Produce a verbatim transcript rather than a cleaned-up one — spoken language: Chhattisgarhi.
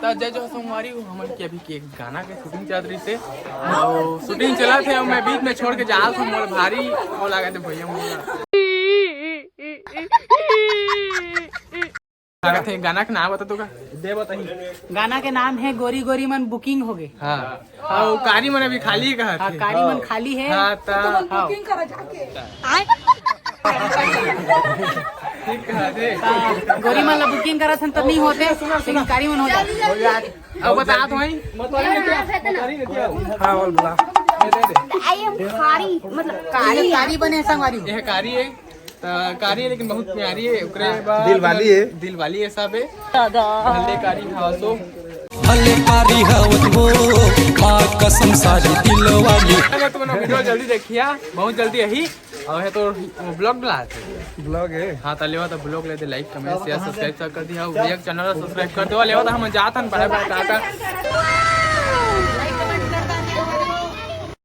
त जय जोहार संगवारी हो, हमन के अभी के एक गाना के शूटिंग चलत रहिसे, अउ शूटिंग चलत हे, अउ मैं बीच में छोड़ के जात हूँ, मोर भारी वो लागत हे भैया मोर। लागत हे गाना के नाम बता तो का? दे बताही। गाना के नाम है गोरी गोरी मन बुकिंग हो गए। हाँ, अउ कारी मन अभी खाली हे कहत हाँ, हे। कारी मन खाली है। हाँ, त हाँ। बुकिंग करा जाके। ठीक कहत हे। गोरी मन ला बुकिंग करत हन त नहीं होते, लेकिन कारी मन हो जाते। अब बता तो भाई। हाँ, बोल बोला। आई एम कारी, मतलब कारी, कारी बने संगवारी। ये कारी है, त कारी है लेकिन बहुत प्यारी है। ओकरे बाद दिल वाली है। दिल वाली है सब है। दादा। भले कारी हाँ सो। भले कारी हवत हो, माँ कसम सारी दिल वाली। अगर तुमने वीडियो जल्दी देखिया, बहुत जल्दी यही। अउ ये तो ब्लॉग ला थे। ब्लॉग है। हाँ, त लेवा त ब्लॉग ले दे, लाइक, कमेंट, शेयर, सब्सक्राइब सब कर दिया। भैया के चैनल सब्सक्राइब कर दो। लेवा त हम जात हन, बाय बाय, टाटा।